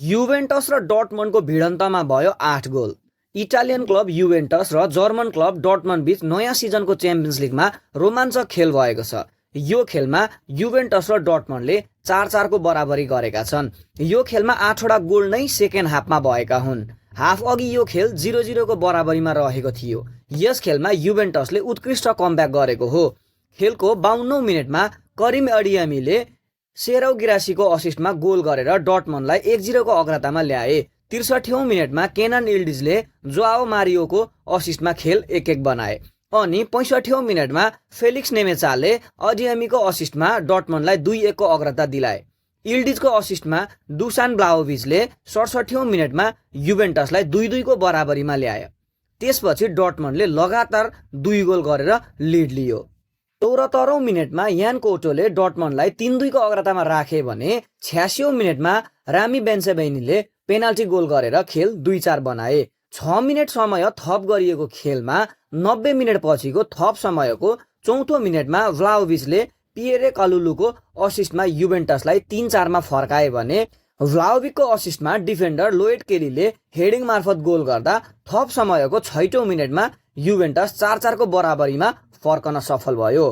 Juventus र डर्टमन्डको भिडन्तमा भयो 8 goal. Italian club Juventus र जर्मन क्लब डर्टमन्ड बीच नयाँ सिजनको च्याम्पियन्स लिगमा रोमाञ्चक खेल भएको छ। यो खेलमा युभेन्टस र डर्टमन्डले 4-4 को बराबरी गरेका छन्। यो खेलमा 8 वटा गोल नै सेकेन्ड हाफमा भएका हुन्। हाफ अघि यो खेल 0-0 को बराबरीमा रहेको थियो। यस खेलमा युभेन्टसले उत्कृष्ट कमब्याक गरेको हो। खेलको 52औं मिनेटमा करिम एडियमीले सेराउ गिरासीको असिस्टमा गोल गरेर डर्टमन्डलाई 1-0 को अग्रतामा ल्याए। 63औं मिनेटमा केनान इल्डिजले जोआओ मारियोको असिस्टमा खेल 1-1 बनाए। अनि 65औं मिनेटमा फेलिक्स नेमेचाले एडियमीको असिस्टमा डर्टमन्डलाई 2-1 को अग्रता दिलाए। इल्डिजको असिस्टमा दुसान ब्लाहोभिचले 67औं मिनेटमा युभेन्टसलाई 2-2 को बराबरीमा ल्याए। त्यसपछि डर्टमन्डले लगातार 2 गोल गरेर लिड लियो। 74औं मिनेटमा यान कोटोले डर्टमन्डलाई 3-2 को अग्रतामा राखे भने 86औं मिनेटमा रामी बेन्सेबैनीले पेनाल्टी गोल गरेर खेल 2-4 बनाए। 6 मिनेट समय थप गरिएको खेलमा 90 मिनेट पछिको थप समयको 4औं मिनेटमा भ्लाहोभिचले पिएरे कालुलुको असिस्टमा युभेन्टसलाई 3-4 मा फर्काए भने भ्लाहोभिचको असिस्टमा डिफेन्डर लोएड केलीले हेडिङ मार्फत गोल गर्दा थप समयको 6औं मिनेटमा युभेन्टस 4-4 को बराबरीमा फर्कन सफल भयो।